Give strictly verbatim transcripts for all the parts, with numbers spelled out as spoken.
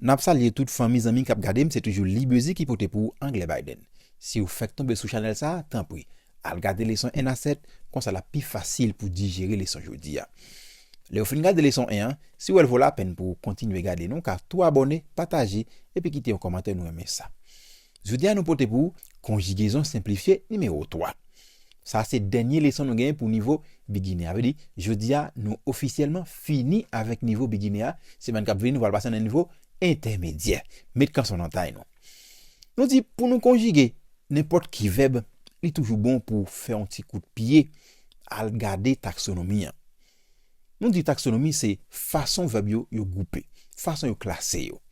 N ap salye tout fanmi, zanmi k ap gade m, se toujou Libezi ki pote pou ou Anglè Biden. Si w fèk tonbe sou chanèl sa a, tanpri, al gade leson en a sèt, konsa l ap pi fasil pou dijere leson jodi a. Lè w fin gade leson en an, si w wè l vo lapèn pou w kontinye gade, nou ka tou abòne, pataje, epi kite yon kòmantè, nou renmen sa. Jodi a nou pote pou ou konjigezon senplifye nimewo twa. Sa se dènye leson nou genyen pou nivo beginner. Sa vle di, jodi a, nou ofisyèlman fini avèk nivo beginner a. Semèn k ap vini, nou pral pase nan nivo entèmedyè. Met kanson nan tay nou. Nou di, pou nou konjige nenpòt ki vèb, li toujou bon pou w fè yon ti kout pye, al gade taksonomi an. Nou di taksonomi se fason vèb yo, yo gwoupe, fason yo klase yo.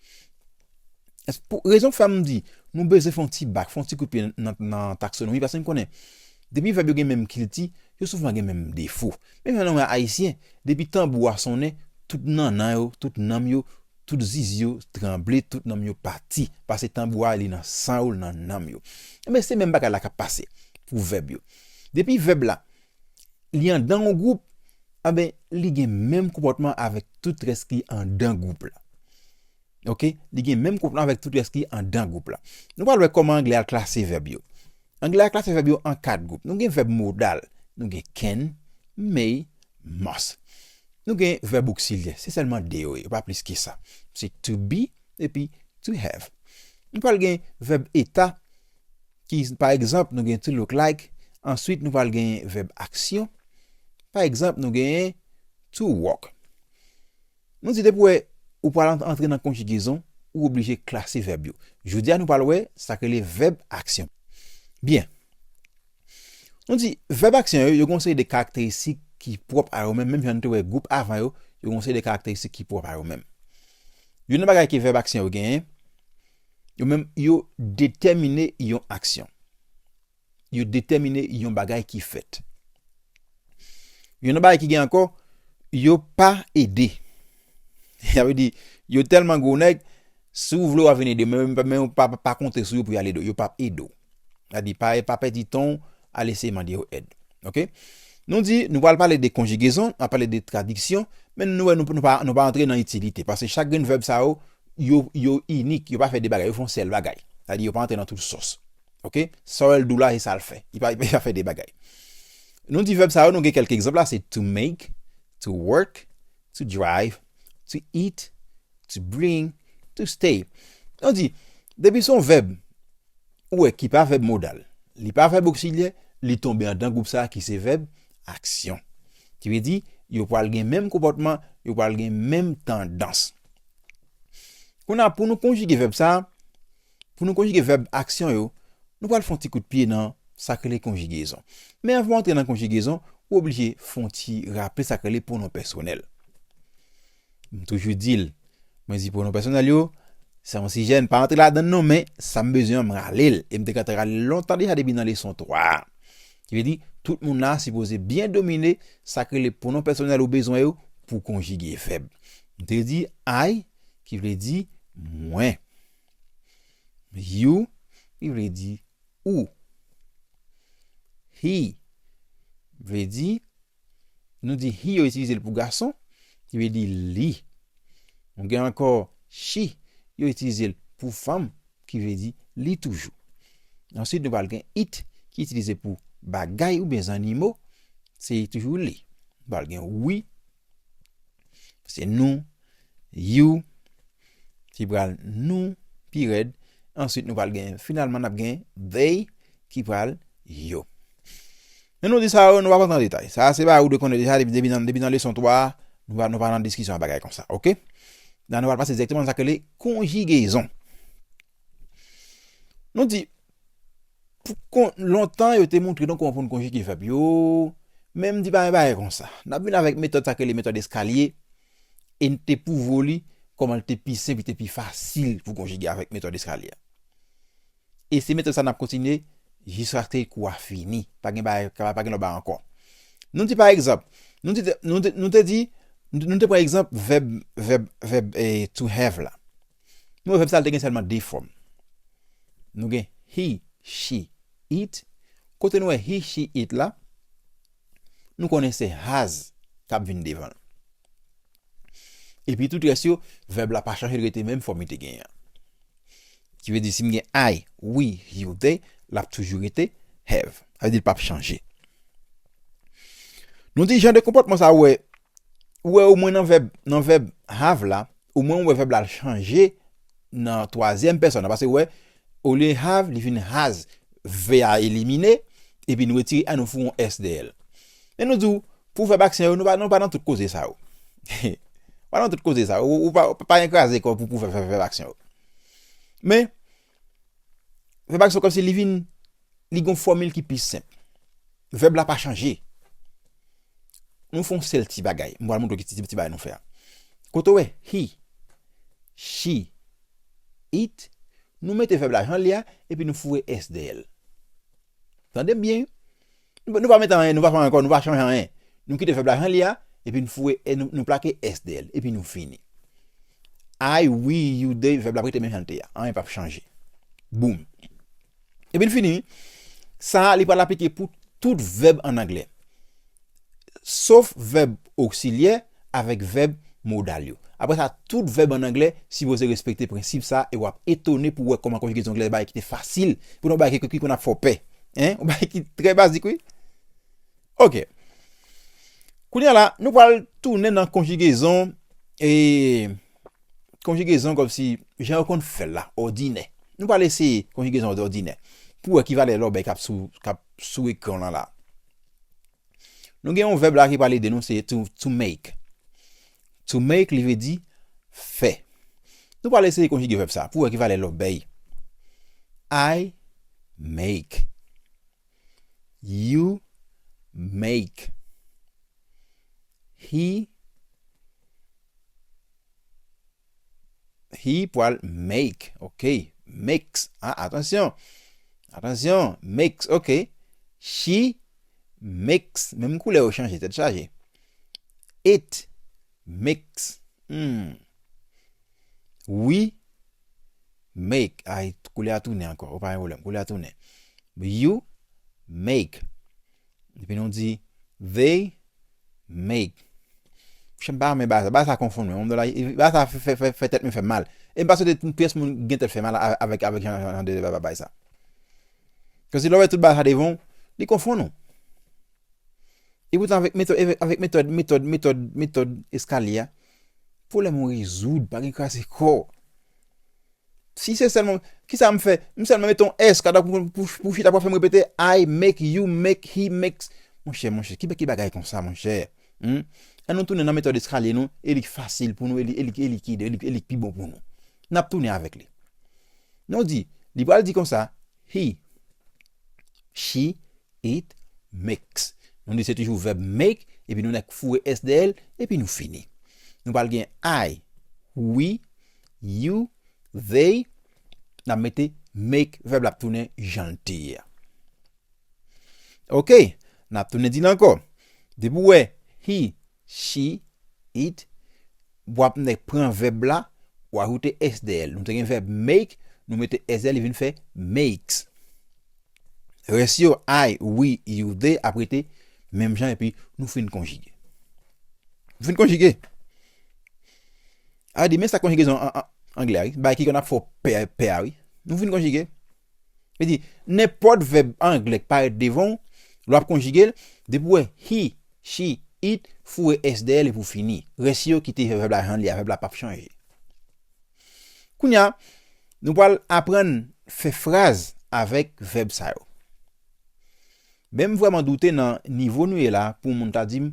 Pou rezon k fè m di, nou bezwen fè yon ti bak, fè yon ti kout pye nan, nan taksonomi, paske n konnen, depi vèb yo gen menm kilti, yo souvan gen menm defo. Menm jan nou wè ayisyen, depi tanbou a sonnen, tout nannan yo, tout nanm yo, tout zizi yo tranble, tout nanm yo pati, paske tanbou a, li nan san yo, li nan nanm yo. Enben, se menm bagay la k ap pase pou vèb yo. Depi vèb la, li anndan yon gwoup, enben, li gen menm konpòtman avèk tout rès ki anndan gwoup la. Oke? Li gen menm konpòtman avèk tout rès ki anndan gwoup la. Nou pral wè kòman anglè a klase vèb yo. Anglè a klase vèb yo an kat gwoup. Nou gen vèb modal. Nou gen can, may, must. Nou gen vèb oksilyè. Se sèlman de yo ye, yo pa plis ke sa. Se to be epi to have. Nou pral gen vèb eta, ki, pa egzanp, nou gen to look like. Answit, nou pral gen vèb aksyon. Pa egzanp, nou gen to walk. Nou di depi w wè ou pral ant-, antre nan konjigezon, ou oblije klase vèb yo. Jodi a, nou pral wè sa k rele vèb aksyon. Byen. Nou di, vèb aksyon yo, yo gen yon seri de karakteristik ki pwòp a yo menm, menm jan nou te wè gwoup avan yo, yo gen yon seri de karakteristik ki pwòp a yo menm. Youn nan bagay ke vèb aksyon yo genyen, yo menm, yo detèmine yon aksyon. Yo detèmine yon bagay ki fèt. Youn nan bagay ki gen ankò, yo pa ede. Sa vle di, yo tèlman gwo nèg, si w vle w a vin ede, men, men w pa, pa, pa konte sou yo pou y al ede w. Yo p ap ede w. Sa vle di, pa, pa pèdi tan w al eseye mande yo èd. Oke? Nou di, nou pral pale de konjigezon, n ap pale de tradiksyon, men nou wè nou, nou pa, nou pa antre nan itilite, paske chak grenn vèb sa yo, yo, yo inik, yo pa fè de bagay, yo fè yon sèl bagay. Sa vle di, yo pa antre nan tout sòs. Oke? Sa w wè l di w la, se sa l fè. Li pa, li pa fè de bagay. Nou di vèb sa yo, nou gen kèlke egzanp la, se to make, to work, to drive, to eat, to bring, to stay. Nou di, depi se yon vèb, ou wè, ki pa vèb modal, li pa vèb oksilyè, li tonbe anndan gwoup sa a ki se vèb aksyon. Ki vle di, yo pral gen menm konpòtman, yo pral gen menm tandans. Kounye a, pou nou konjige vèb sa a, pou nou konjige vèb aksyon yo, nou pral fè yon ti kout pye nan sa k rele konjigezon. Men anvan w antre nan konjigezon, ou oblije fè yon ti raple sa k rele pwonon pèsonèl. M toujou di l, mwen di pwonon pèsonèl yo, se yon sijè, n pa antre ladan l non, men sa m bezwen an, m rale l. E m te gentan rale l lontan deja depi nan leson twa a. Ki vle di, tout moun la sipoze byen domine sa k rele pwonon pèsonèl ou bezwen yo pou konjige vèb. M te di I, ki vle di mwen. You, ki vle di ou. He, vle di, nou di he, yo itilize l pou gason, ki vle di li. Nou gen ankò she, yo itilize l pou fanm, ki vle di li toujou. Answit, nou pral gen it, ki itilize pou bagay oubyen zannimo, se toujou li. Nou pral gen we, se nou, you, ki pral nou, pi rèd. Answit, nou pral gen, finalman, n ap gen they, ki pral yo. Men nou di sa yo, nou pa pran tan detay. Sa a, se bagay ou dwe konnen deja, depi, depi nan, depi nan leson twa a, nou pa, nou pa nan diskisyon ak bagay konsa, oke? La, nou pral pase dirèkteman nan sa k rele konjigezon. Nou di, pou kon-, lontan, yo te montre nou kòman pou n konjige vèb yo, men m di pa gen bagay konsa. N ap vin avèk metòd sa k rele metòd eskalye, e n te pwouve w li kòman l te pi senp, li te pi fasil pou konjige avèk metòd eskalye a. E se metòd sa n ap kontinye jiskaske kou a fini. Pa gen bagay, pa gen lòt bagay ankò. Nou di pa egzanp, nou di, nou di, nou te di, nou te pran egzanp vèb, vèb, vèb, eh, to have la. Nou wè vèb sa a, l te gen sèlman de fòm. Nou gen he, she, it. Kote nou wè he, she, it la, nou konnen se has k ap vin devan l. Epi tout rès yo, vèb la pa chanje, li rete menm fòm li te genyen an. Ki vle di, si m gen I, we, you, they, l ap toujou rete have. Sa vle di l p ap chanje. Nou di jan de konpòtman sa, ou wè, ou wè omwen nan vèb, nan vèb have la, omwen ou wè vèb la chanje nan twazyèm pèsòn nan. Paske ou wè, olye have, li vin has, V a elimine, epi nou retire A, nou fout yon S dèyè l. Men nou di w, pou vèb aksyon yo, nou pa, nou pa nan tout koze sa yo. Pa nan tout koze sa yo. Ou, ou pa, pa, pa ankraze kò w pou, pou vèb, vèb, vèb aksyon yo. Men, vèb aksyon kòmsi li vin, li gon fòmil ki pi senp. Vèb la pa chanje. Nou fè yon sèl ti bagay. M pral montre w ki ti, ti, ti bagay nou fè a. Kote w wè he, she, it, nou mete vèb la jan l ye a, epi nou foure S dèyè l. Tande m byen. Nou, nou pa mete anyen, nou pa fè anyen ankò, nou pa chanje anyen. Nou kite vèb la jan l ye a, epi nou foure, e nou, nou plake S dèyè l, epi nou fini. I, we, you, they, vèb la ap rete menm jan l te ye a. Anyen p ap chanje. Boom. Epi n fini. Sa a, li pral aplike pou tout vèb an anglè. Sof vèb oksilyè avèk vèb modal yo. Apre sa, tout vèb an anglè sipoze respekte prensip sa a e w ap etone pou w wè kòman konjigezon anglè bagay ki te fasil, pou yon bagay ki, ki konn ap fè w pè. Hein? Yon bagay ki trè bazik, wi. Ok. Kounye a la, nou pral tounen nan konjigezon, e, konjigezon kòmsi jan yo konn fè l la, òdinè. Nou pral eseye konjigezon òdinè. Pou w wè ki valè lòbèy k ap sou, k ap sou ekran w lan la. Nou gen yon vèb la ki pral ede nou, se to, to make. To make, li vle di fè. Nou pral eseye konjige vèb sa pou w wè ki valè lòbèy. I make. You make. He, he pral make. Ok. Makes. Ah, atansyon. Atansyon. Makes. Ok. She makes. Menm koulè yo chanje, tèt chaje. It makes. Hmm. We make. Ay, koulè a tounen ankò. O, pa gen pwoblèm. Koulè a tounen. You make. Epi nou di, they make. Monchè, m pa renmen bagay sa. Bagay sa konfonn mwen. Bagay sa fè, fè, fè, fè tèt mwen fè mal. E m pa swete yon pyès moun gen tèt fè mal a-, avèk, avèk jan, jan, jan de bagay sa. Paske lè w wè tout bagay sa devan w, li konfonn ou. E poutan avèk metòd, avèk, avèk metòd, metòd, metòd, metòd eskalye a, pwoblèm ou rezoud, pa gen kraze kò. Si se sèlman, kisa m fè? M sèlman mete yon S, kada pou, pou, pou chita, pou fè m repete, I make, you make, he makes. Monchè, monchè, ki, ki bagay konsa, monchè? Hmm? Ann nou tounen nan metòd eskalye nou, e li fasil pou nou, e li, e li, e li ki, e li, e li pi bon pou nou. N ap tounen avèk li. Nou di, li pral di konsa, he, she, it, makes. Nou di se toujou vèb make, epi nou nèk foure S dèyè l, epi nou fini. Nou pral gen I, we, you, they, n ap mete make, vèb la ap tounen jan l te ye a. Ok, n ap tounen di l ankò. Depi w wè he, she, it, w ap nèk pran vèb la, w ajoute S dèyè l. Nou te gen vèb make, nou mete S dèyè l, li vin fè makes. Rès yo, I, we, you, they, ap rete menm jan, epi nou fin konjige. Nou fin konjige. A di, men sa konjigezon an, an, anglè a, wi. Bagay ki konn ap fè w pè, pè a, wi. Nou fin konjige. Vle di, nenpòt vèb anglè k parèt devan w, lè w ap konjige l, depi w wè he, she, it, foure S dèyè l epi w fini. Rès yo kite vèb la jan l ye a, vèb la p ap chanje. Kounye a, nou pral aprann fè fraz avèk vèb sa yo. Men m vrèman doute nan nivo nou ye la pou moun ta di m,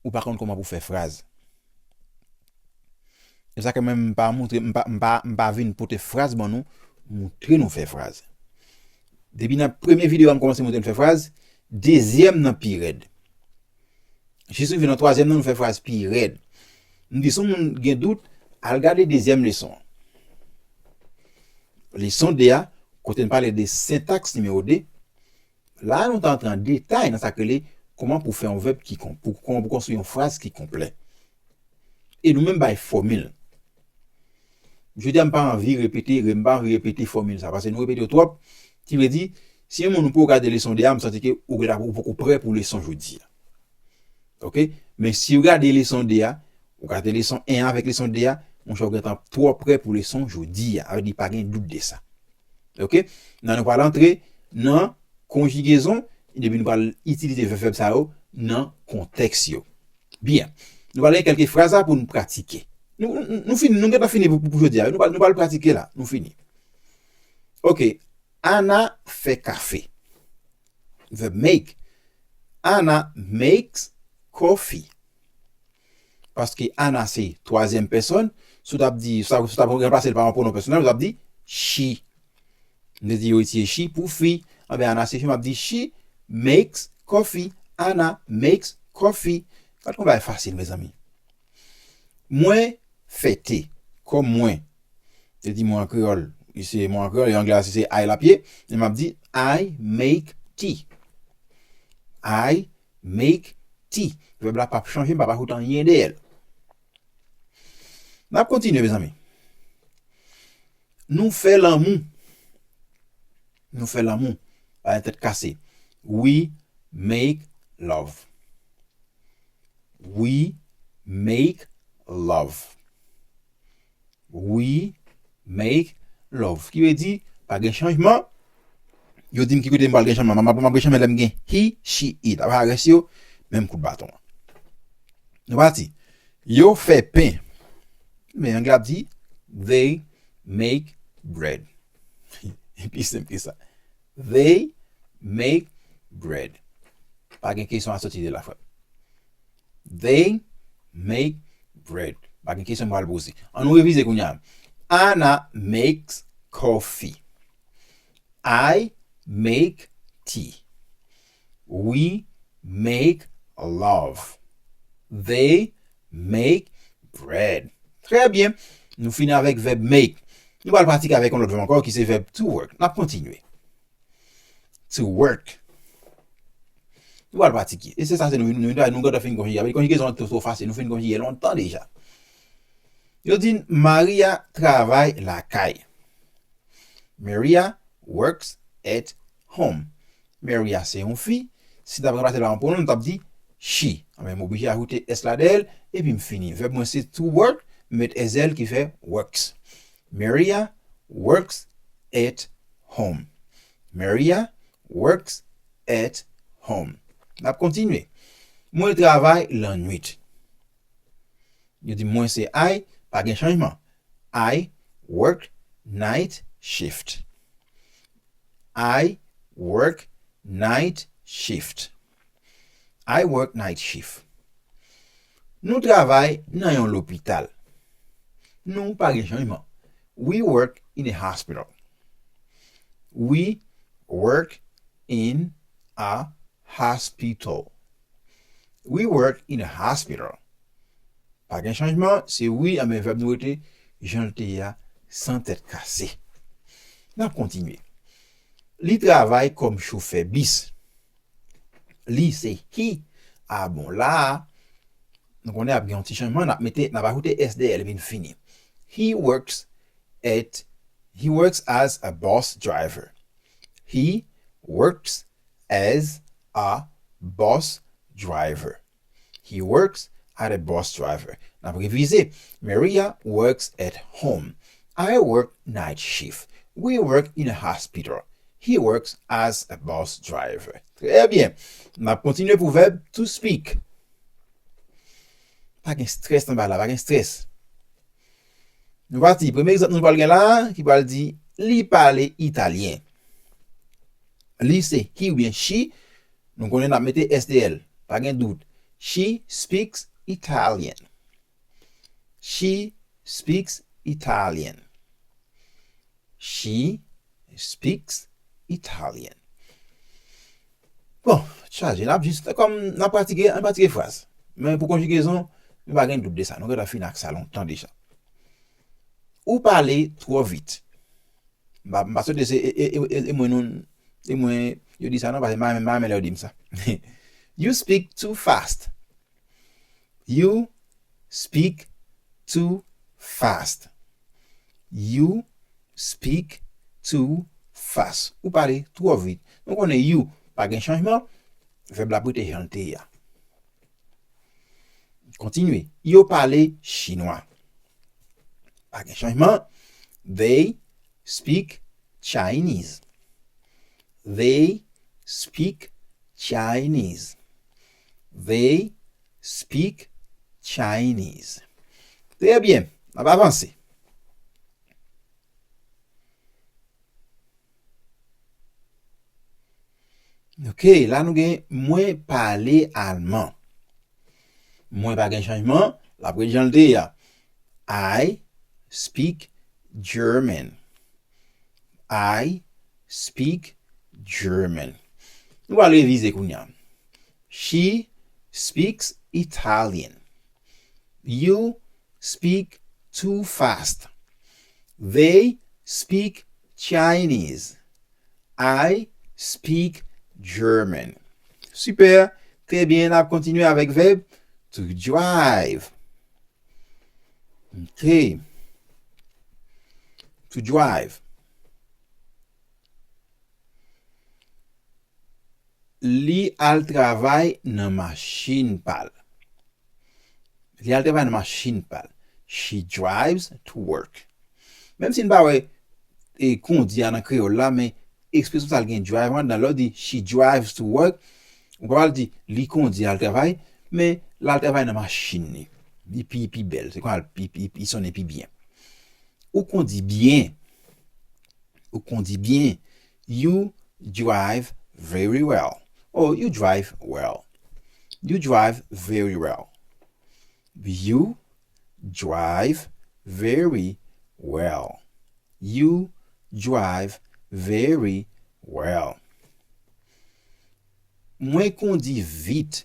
ou pa konn kòman pou fè fraz. E sa ke mwen m pa montre, m pa, m pa, m pa vin pote fraz ban nou, montre nou fè fraz. Depi nan premye videyo a m kòmanse montre nou fè fraz, dezyèm nan pi rèd. Jis rive nan twazyèm nan nou fè fraz pi rèd. M di si yon moun gen dout, al gade dezyèm leson an. Leson de a, kote n pale de sentaks nimewo de, la a nou ta antre an detay nan sa k rele kòman pou fè yon vèb ki kon-, pou, kòman pou konstwi yon fraz ki konplè. E nou menm bay fòmil. Jodi a m pa anvi repete, m pa anvi repete fòmil sa, paske nou repete yo twòp, ki vle di, si yon moun ou poko gade leson de a, m santi ke ou gentan, ou poko prè pou leson jodi a. Ok? Men si w gade leson de a, Ou gade leson en an avèk leson de a, monchè, ou gentan twò prè pou leson jodi a. Sa vle di pa gen dout de sa. Oke? Nan nou pral antre nan konjigezon, epi nou pral itilize vèb sa yo nan kontèks yo. Byen. Nou pral gen kèlke fraz la pou nou pratike. Nou, nou, nou fini, nou gentan fini pou, pou jodi a. Nou pral, nou pral pratike la. Nou fini. Oke. Ana fè kafe. Vèb make. Ana makes coffee. Paske Ana se twazyèm pèsòn, si w t ap di, si w t ap ranplase l pa yon pwonon pèsonèl, ou t ap di she. M te di yo itilize she pou fi. Anben, Ana se fi, m ap di she makes coffee. Ana makes coffee. Gad yon bagay fasil, mezanmi. Mwen fè te. Kòm mwen, te di mwen an kreyòl, se mwen an kreyòl, e anglè a se, se I l ap ye, men m ap di I make tea. I make tea. Vèb la p ap chanje, m p ap ajoute anyen dèyè l. N ap kontinye, mezanmi. Nou fè lanmou. Nou fè lanmou. Pa gen tèt kase. We make love. We make love. We make love. Ki vle di, pa gen chanjman. Yo di m ki kote m pral gen chanjman. M ap, m ap gen chanjman lè m gen he, she, it. Apa rès yo, menm kout baton an. Nou pati. Yo fè pen. Men anglè ap di, they make bread. Pi senp ke sa. They make bread. Pa gen kesyon a soti de la, frè m. They make bread. Pa gen kesyon m pral poze. An nou revize kounye a. Ana makes coffee. I make tea. We make love. They make bread. Trè byen. Nou fini avèk vèb make. Nou pral pratike avèk yon lòt vèb ankò ki se vèb to work. N ap kontinye. To work. Nou pral pratike. E se sa, se nou, nou, nou, nou gentan fin konjige. Avèk konjigezon an twò fasil. Nou fin konjige lontan deja. Yo di n Maria travay lakay. Maria works at home. Maria se yon fi. Si n t ap ranplase l pa yon pwonon, nou t ap di she. Anben, m oblije ajoute s la dèyè l, epi m fini. Vèb mwen se to work, m met s dèyè l ki fè works. Maria works at home. Maria works at home. N ap kontinye. Mwen travay lannwit. Yo di mwen se I, pa gen chanjman. I work night shift. I work night shift. I work night shift. Nou travay nan yon lopital. Nou pa gen chanjman. We work in a hospital. We work in a hospital. We work in a hospital. Pa gen chanjman, se we, anben vèb nou rete jan l te ye a, san tèt kase. N ap kontinye. Li travay kòm chofè bis. Li se he. A bon, la a, nou konnen ap gen yon ti chanjman, n ap mete, n ap ajoute s dèyè l, epi n fini. He works at, he works as a bus driver. He works as a bus driver. He works as a bus driver. N ap revize. Maria works at home. I work night shift. We work in a hospital. He works as a bus driver. Trè byen. N ap kontinye pou vèb to speak. Pa gen strès nan bagay la, pa gen strès. Nou pati. Premye egzanp nou pral gen la, ki pral di, li pale italyen. Li se he oubyen she. Nou konnen n ap mete s dèyè l. Pa gen dout. She speaks Italian. She speaks Italian. She speaks Italian. Bon, chaje, n ap jis, kòm n ap pratike, n ap pratike fraz. Men pou konjigezon, nou pa gen dout de sa. Nou gentan fin ak sa lontan deja. Ou pale twò vit. M pa, m pa swete se, e, e, e, e, e mwen nou, e mwen, yo di sa non, paske m pa renmen, m pa renmen lè yo di m sa. You speak too fast. You speak too fast. You speak too fast. Ou pale twò vit. Nou konnen you pa gen chanjman, vèb la ap rete jan l te ye a. Kontinye. Yo pale chinwa. Pa gen chanjman. They speak Chinese. They speak Chinese. They speak Chinese. Trè byen, n ap avanse. Ok, la nou gen mwen pale alman. Mwen pa gen chanjman, l ap ret jan l te ye a. I speak German. I speak German. Nou pral revize kounye a. She speaks Italian. You speak too fast. They speak Chinese. I speak German. Super. Trè byen, n ap kontinye avèk vèb to drive. Ok. To drive. Li al travay nan machin pa l. Li al travay nan machin pa l. She drives to work. Menm si n pa wè e kondi a nan kreyòl la, men ekspresyon sa l gen drive anndan l. Lè w di she drives to work, ou pa pral di li kondi al travay, men l al travay nan machin li. Li pi, pi bèl, se kon al pi, pi, pi sonnen pi byen. Ou kondi byen. Ou kondi byen. You drive very well. Oh, you drive well. You drive very well. You drive very well. You drive very well. Mwen kondi vit.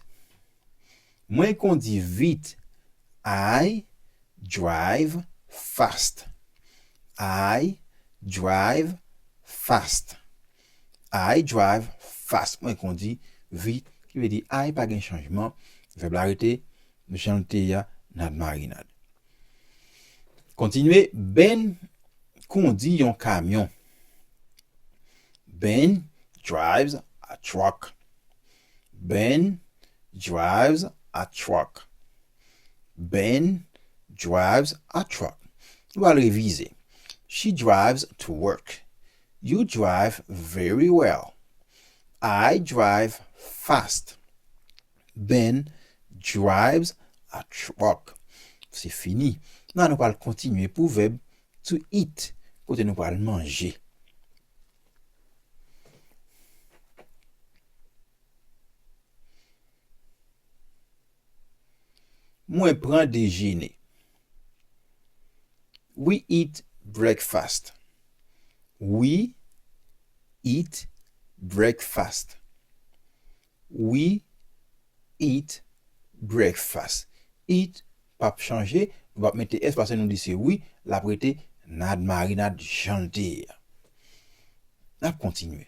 Mwen kondi vit. I drive fast. I drive fast. I drive fast. Mwen kondi vit. Ki vle di I pa gen chanjman. Vèb la rete jan l te ye a, n a marinad. Kontinye. Ben kondi yon kamyon. Ben drives a truck. Ben drives a truck. Ben drives a truck. Nou al revize. She drives to work. You drive very well. I drive fast. Ben drives a truck. Se fini. Nan nou pral kontinye pou vèb to eat, kote nou pral manje. Mwen pran dejene. We eat breakfast. We eat breakfast. We eat breakfast. Eat p ap chanje, nou p ap mete S paske nou di se we, l ap rete n a marinad jan l te ye a. N ap kontinye.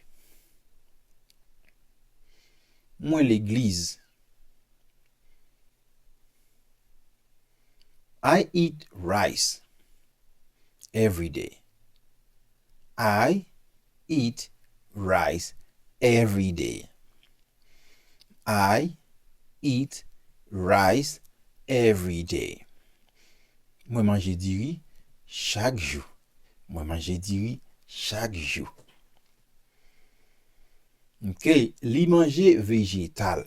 Mwen legliz. I eat rice every day. I eat rice every day. I eat rice every day. Mwen manje diri chak jou. Mwen manje diri chak jou. Ok, li manje vejetal.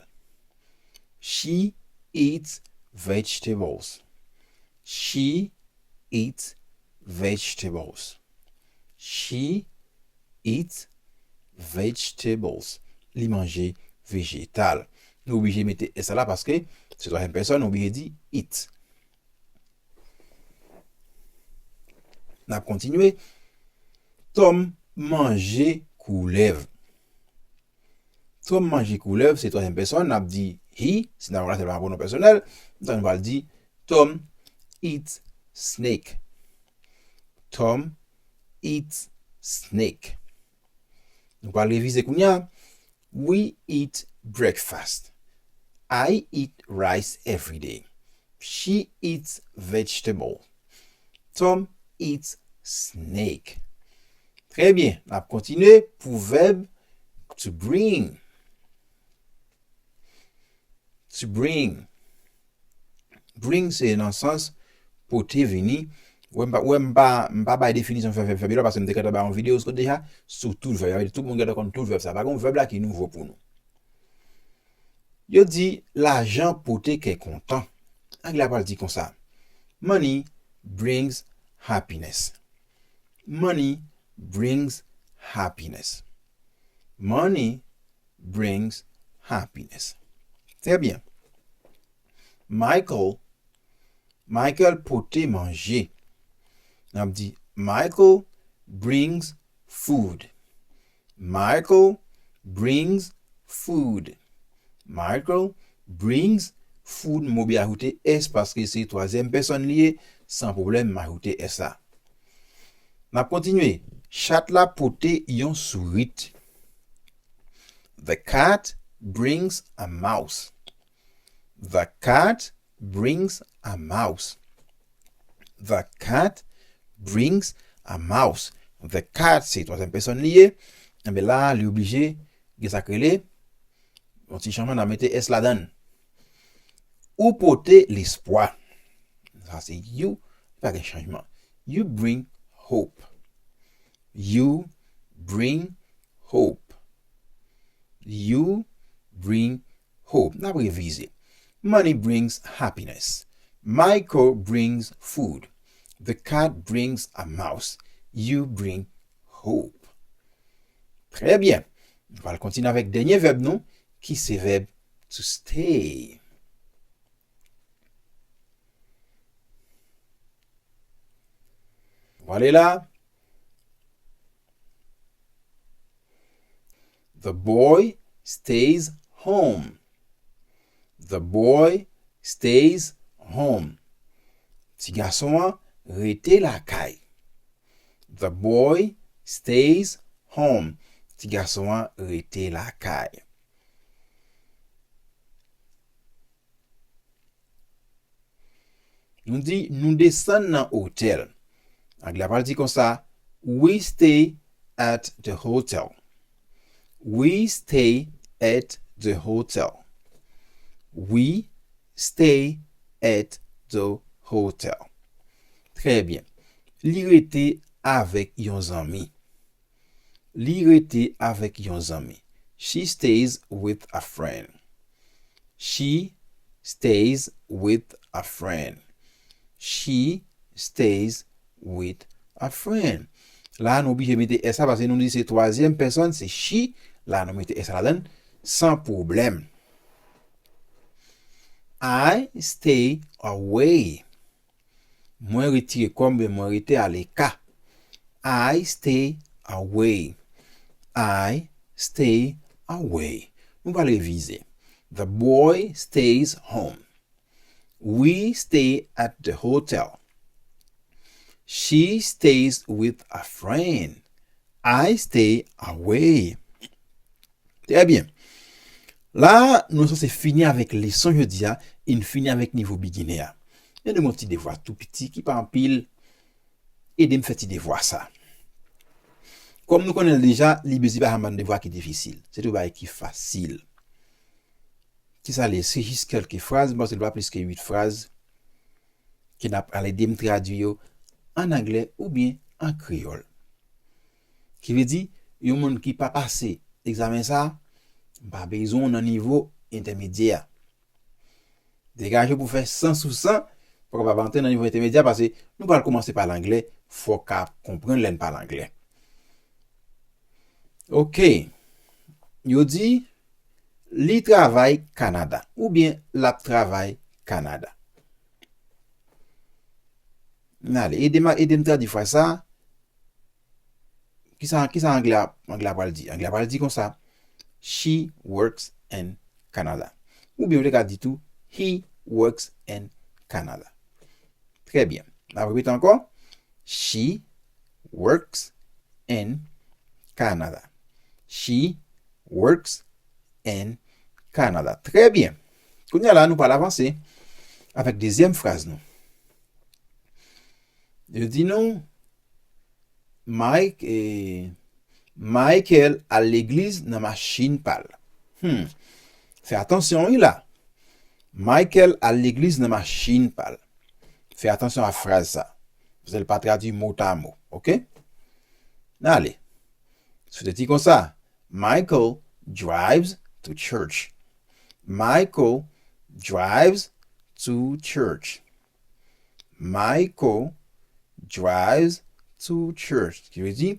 She eats vegetables. She eats vegetables. She eats vegetables. Li manje vejetal. Nou oblije mete S la paske se twazyèm pèsòn, nou oblije di eat. N ap kontinye. Tom manje koulèv. Tom manje koulèv, se twazyèm pèsòn, n ap di he, si n ap remplase l pa pwonon pèsonèl, donk nou pral di Tom eats snake. Tom eats snake. Nou pral revize kounye a. We eat breakfast. I eat rice every day. She eats vegetable. Tom eats snake. Trè byen, n ap kontinye pou vèb to bring. To bring. Bring se nan sans pote vini. Wè, m pa, wè, m pa, m pa bay definisyon fè vèb fè byen la, paske m te gentan bay yon videyo sou deja sou tout vèb. Sa vle di tout moun gentan konn tout vèb sa. Pa gen yon vèb la ki nouvo pou nou. Yo di lajan pote kè kontan. Anglè a pral di konsa: Money brings happiness. Money brings happiness. Money brings happiness. Trè byen. Michael, Michael pote manje. N ap di: Michael brings food. Michael brings food. Michael brings food. M oblije ajoute s paske se twazyèm pèsòn li ye. San pwoblèm, m ajoute s la. N ap kontinye. Chat la pote yon sourit. The cat brings a mouse. The cat brings a mouse. The cat brings a mouse. The cat se twazyèm pèsòn li ye. Enben la, li oblije gen sa k rele yon ti chanjman, n a mete s ladan l. Ou pote lespwa. Sa se you, pa gen chanjman. You bring hope. You bring hope. You bring hope. N ap revize. Money brings happiness. Michael brings food. The cat brings a mouse. You bring hope. Trè byen. Nou pral kontinye avèk dènye vèb nou, ki se vèb to stay. Vwala la. The boy stays home. The boy stays home. Ti gason an rete lakay. The boy stays home. Ti gason an rete lakay. Nou di, nou desann nan otèl. Anglè a pral di konsa: We stay at the hotel. We stay at the hotel. We stay at the hotel. Trè byen. Li rete avèk yon zanmi. Li rete avèk yon zanmi. She stays with a friend. She stays with a friend. She stays with a friend. La, nou oblije mete s la paske nou di se twazyèm pèsòn, se she. La, nou mete s la ladan l san pwoblèm. I stay away. Mwen retire kò m, oubyen mwen rete aleka. I stay away. I stay away. Nou pral revize. The boy stays home. We stay at the hotel. She stays with a friend. I stay away. Trè byen. La, nou sanse fini avèk leson jodi a, e n fini avèk nivo beginner a. Men nou gen yon ti devwa tou piti ki pa anpil, ede m fè ti devwa sa. Kòm nou konnen l deja, Libizi pa janm ban n devwa ki difisil. Se tou bagay ki fasil. Kisa l ye? Se jis kèlke fraz, m panse l pa plis ke uit fraz, ke n ap al ede m tradui yo an anglè oubyen an kreyòl. Ki vle di, yon moun ki pa pase egzamen sa a, m pa bezwen w nan nivo entèmedyè a. Degaje w pou fè san sou san, pou w kapab antre nan nivo entèmedyè a, paske nou pral kòmanse pale anglè, fò w ka konprann lè n pale anglè. Oke. Yo di, li travay Kanada, oubyen l ap travay Kanada. Ale, ede m, ede m tradui fraz sa a. Kisa, kisa anglè a, anglè a pral di? Anglè a pral di konsa: She works in Canada. Oubyen ou te ka di tou: He works in Canada. Trè byen. N ap repete ankò. She works in Canada. She works in Canada. Trè byen. Kounye a la, nou pral avanse avèk dezyèm fraz nou. Yo di nou, Mike, eh, Michael al legliz nan machin pa l. Hmm. Fè atansyon, wi, la. Michael al legliz nan machin pa l. Fè atansyon a fraz sa, paske l pa tradui motamo, oke? N ale. Si w te di konsa, Michael drives to church. Michael drives to church. Michael drives to church. Ki vle di,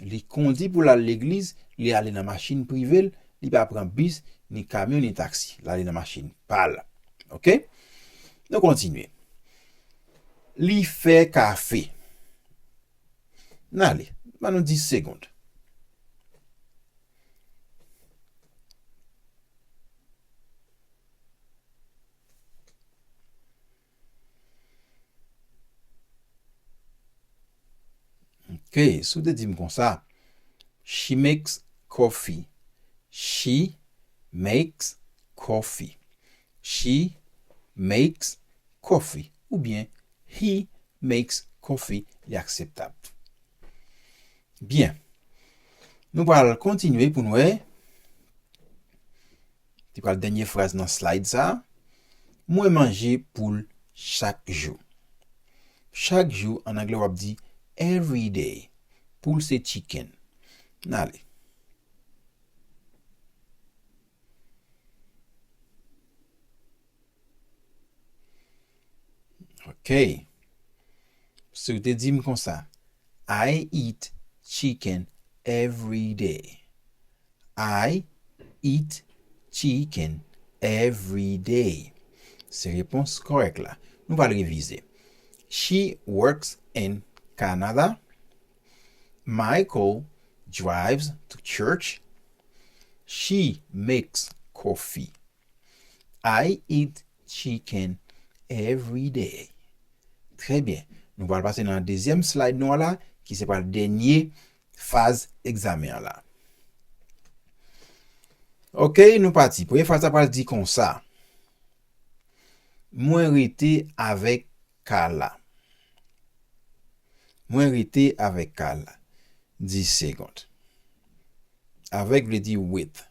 li kondi pou l al legliz, li ale nan machin prive l, li pa pran bis, ni kamyon, ni taksi. L ale nan machin pa l. Oke? Nou kontinye. Li fè kafe. N ale. Ban nou dis segonn. Ok, si w te di m konsa, she makes coffee. She makes coffee. She makes coffee. Oubyen, he makes coffee. Li akseptab. Byen. Nou pral kontinye pou n wè. Li pral dènye fraz nan slide sa. Mwen manje poul chak jou. Chak jou, an anglè, w ap di every day. Poul se chicken. N ale. Ok. Si w te di m konsa, I eat chicken every day. I eat chicken every day. Se repons kòrèk la. Nou pral revize. She works in Canada. Michael drives to church. She makes coffee. I eat chicken every day. Trè byen. Nou pral pase nan dezyèm slide nou an la, ki se pral dènye faz egzamen an la. Ok, nou pati. Premye fraz la pral di konsa. Mwen rete avèk Carla. Mwen rete avèk Carla. Dis segonn. Avèk vle di with.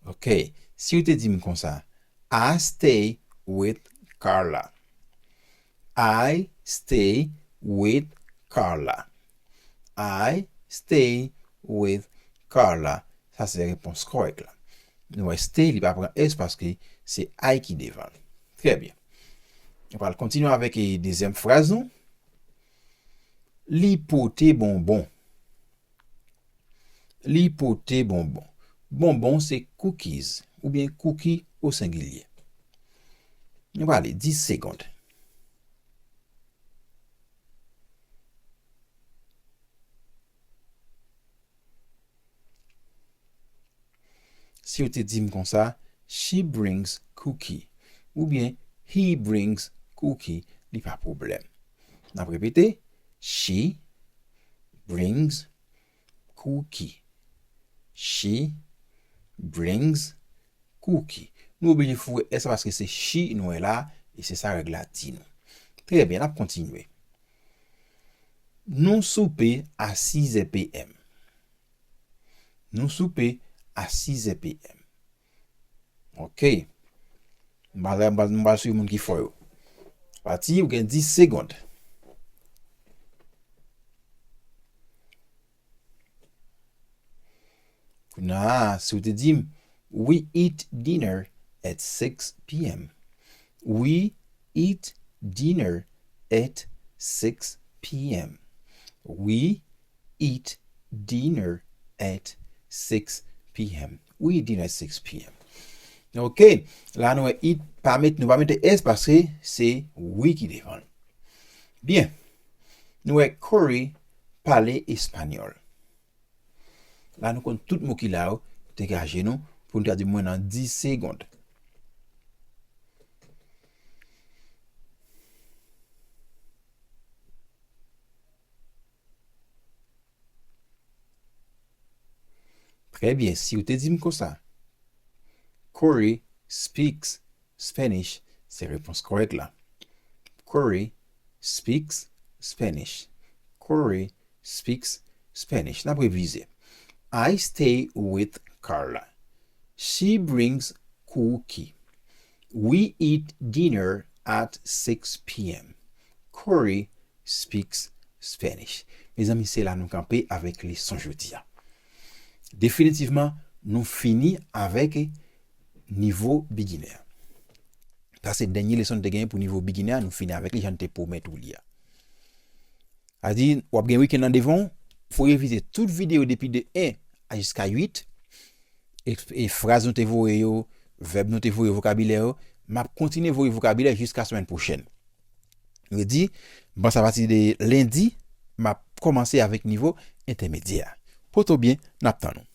Ok. Si w te di m konsa, I stay with Carla. I stay with Carla. I stay with Carla. Sa se repons kòrèk la. Nou wè stay, li pa pran S paske se I ki devan l. Trè byen. Nou pral kontinye avèk, e, dezyèm fraz nou. Li pote bonbon. Li pote bonbon. Bonbon se cookies, oubyen cookie o sengilye. Nou pral ale dis segonn. Si w te di m konsa, she brings cookie, oubyen he brings cookie, li pa pwoblèm. N ap repete, she brings cookie. She brings cookie. Nou oblije foure S la paske se she nou wè la, e se sa règ la di nou. Trè byen, n ap kontinye. Nou soupe a sizè P M. Nou soupe a sizè P M. Ok. M pral, m pral, m pral swiv moun ki fò yo. Pati, ou gen dis segonn. Kounye a, si w te di m, we eat dinner at six p.m. We eat dinner at six p.m. We eat dinner at six p.m. We eat dinner at six p.m. Ok, la nou wè eat, pa met, nou pa mete S paske se we ki devan l. Byen, nou wè Corey pale espanyòl. La nou konn tout mo ki la yo, degaje nou pou nou tradui mwen nan dis segonn. Trè byen, si w te di m konsa, Corey speaks Spanish, se repons kòrèk la. Corey speaks Spanish. Corey speaks Spanish. N ap revize. I stay with Carla. She brings cookie. We eat dinner at six p.m. Corey speaks Spanish. Mezanmi, se la nou kanpe avèk leson jodi a. Definitivman, nou fini avèk nivo beginner. Sa se dènye leson nou te genyen pou nivo beginner, nou fini avèk li jan nou te pwomèt ou li a. Sa di, w ap gen wikenn nan devan w, fò w revize tout videyo depi de en a jiska uit, e, e fraz nou te voye yo, vèb nou te voye, vokabilè yo, m ap kontinye voye vokabilè jiska semèn pwochèn. Yo di, m panse apati de lendi, m ap kòmanse avèk nivo entèmedyè. Pote w byen, n ap tann ou.